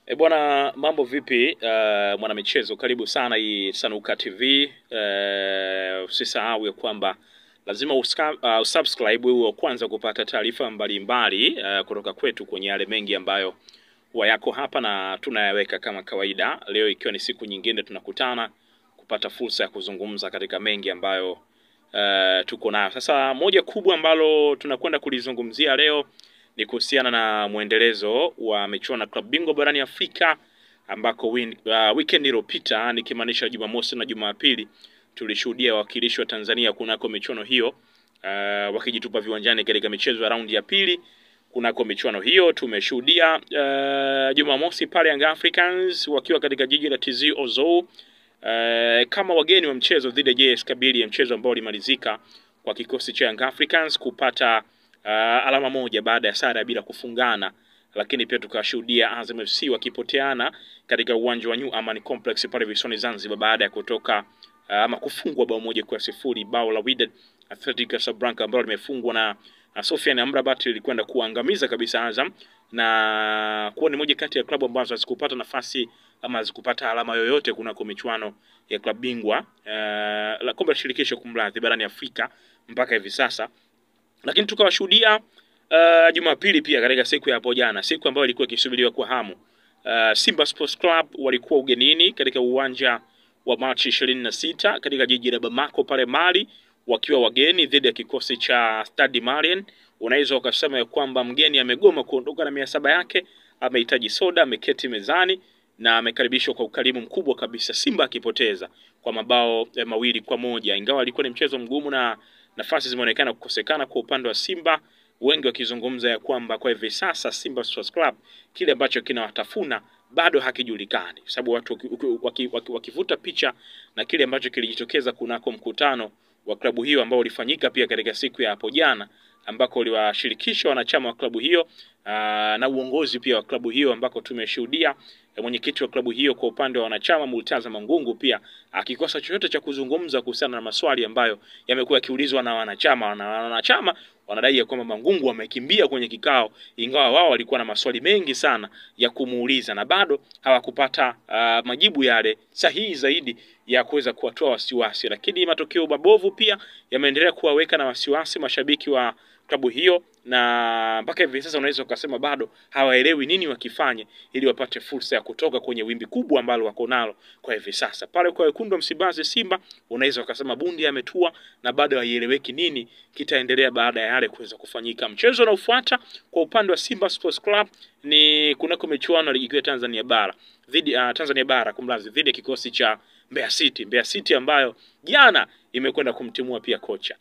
E bwana, mambo vipi mwanamichezo? Karibu sana hii Sanuka TV. Usisahau ya kwamba lazima usubscribe uwe wa kwanza kupata taarifa mbalimbali kutoka kwetu kwenye yale mengi ambayo huwa yako hapa na tunayaweka kama kawaida. Leo ikiwa ni siku nyingine tunakutana kupata fursa ya kuzungumza katika mengi ambayo tuko nayo. Sasa moja kubwa ambalo tunakwenda kulizungumzia leo ni kuhusiana na mwendelezo wa michuano ya klabu bingwa barani Afrika ambako weekend iliyopita, nikimaanisha Jumamosi na Jumapili, tulishuhudia wawakilishi wa Tanzania kunako michuano hiyo wakijitupa viwanjani katika michezo ya raundi ya pili. Kunako michuano hiyo tumeshuhudia Jumamosi pale Young Africans wakiwa katika jiji la Tizi Ouzou kama wageni wa mchezo dhidi ya JS Kabylie, mchezo ambao ulimalizika kwa kikosi cha Young Africans kupata alama moja baada ya sare bila kufungana. Lakini pia tukashuhudia Azam FC wakipoteana katika uwanja wa New Aman Complex pale visiwani Zanzibar baada ya kutoka ama kufungwa bao 1-0, bao la Wydad Athletic Casablanca ambalo limefungwa na Sofiane Amrabat lilikwenda kuangamiza kabisa Azam na kuwa ni moja kati ya klabu ambazo hazikupata nafasi ama hazikupata alama yoyote kunako michuano ya klabu bingwa la kombe la shirikisho kumradhi barani Afrika mpaka hivi sasa. Lakini tukawashuhudia Jumapili pia katika siku ya hapo jana, siku ambayo ilikuwa ikisubiriwa kwa hamu. Simba Sports Club walikuwa ugenini katika uwanja wa Machi 26 katika jiji la Bamako pale Mali, wakiwa wageni dhidi ya kikosi cha Stade Malien. Unaweza ukasema ya kwamba mgeni amegoma kuondoka na 700 yake, amehitaji soda, ameketi mezani na amekaribishwa kwa ukarimu mkubwa kabisa, Simba akipoteza kwa mabao 2-1, ingawa ilikuwa ni mchezo mgumu na nafasi zimeonekana kukosekana kwa upande wa Simba, wengi wakizungumza ya kwamba kwa hivi sasa Simba Sports Club kile ambacho kinawatafuna bado hakijulikani, sababu watu wakivuta picha na kile ambacho kilijitokeza kunako mkutano wa klabu hiyo ambao ulifanyika pia katika siku ya hapo jana, ambako uliwashirikisha wanachama wa klabu hiyo na uongozi pia wa klabu hiyo, ambako tumeshuhudia mwenyekiti wa klabu hiyo kwa upande wa wanachama Murtaza Mangungu pia akikosa chochote cha kuzungumza kuhusiana na maswali ambayo yamekuwa yakiulizwa na wanachama, na wanachama wanadai ya kwamba Mangungu amekimbia kwenye kikao, ingawa wao walikuwa na maswali mengi sana ya kumuuliza na bado hawakupata majibu yale sahihi zaidi ya kuweza kuwatoa wasiwasi. Lakini matokeo mabovu pia yameendelea kuwaweka na wasiwasi mashabiki wa klabu hiyo, na mpaka hivi sasa unaweza ukasema bado hawaelewi nini wakifanye ili wapate fursa ya kutoka kwenye wimbi kubwa ambalo wako nalo kwa hivi sasa. Pale kwa wekundu wa Msimbazi Simba, unaweza ukasema bundi ametua na bado haieleweki nini kitaendelea baada ya yale kuweza kufanyika. Mchezo unaofuata kwa upande wa Simba Sports Club ni kunako michuano ya ligi kuu ya Tanzania bara dhidi Tanzania bara kumlazi dhidi ya kikosi cha Mbeya City. Mbeya City ambayo jana imekwenda kumtimua pia kocha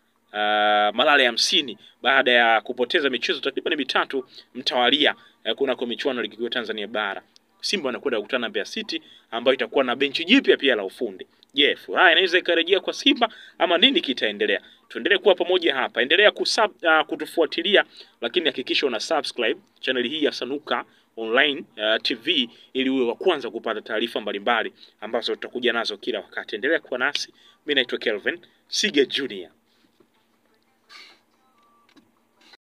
Malale 50 baada ya kupoteza michezo takriban mitatu mtawalia kunako michuano ya ligi kuu Tanzania bara. Simba wanakwenda kukutana na Mbeya City ambayo itakuwa na benchi jipya pia la ufundi. Je, furaha inaweza ikarejea kwa Simba ama nini kitaendelea? Tuendelee kuwa pamoja hapa. Endelea kutufuatilia, lakini hakikisha una subscribe channel hii ya Sanuka Online TV ili uwe wa kwanza kupata taarifa mbalimbali ambazo tutakuja nazo kila wakati. Endelea kuwa nasi. Mimi naitwa Kelvin Sige Junior.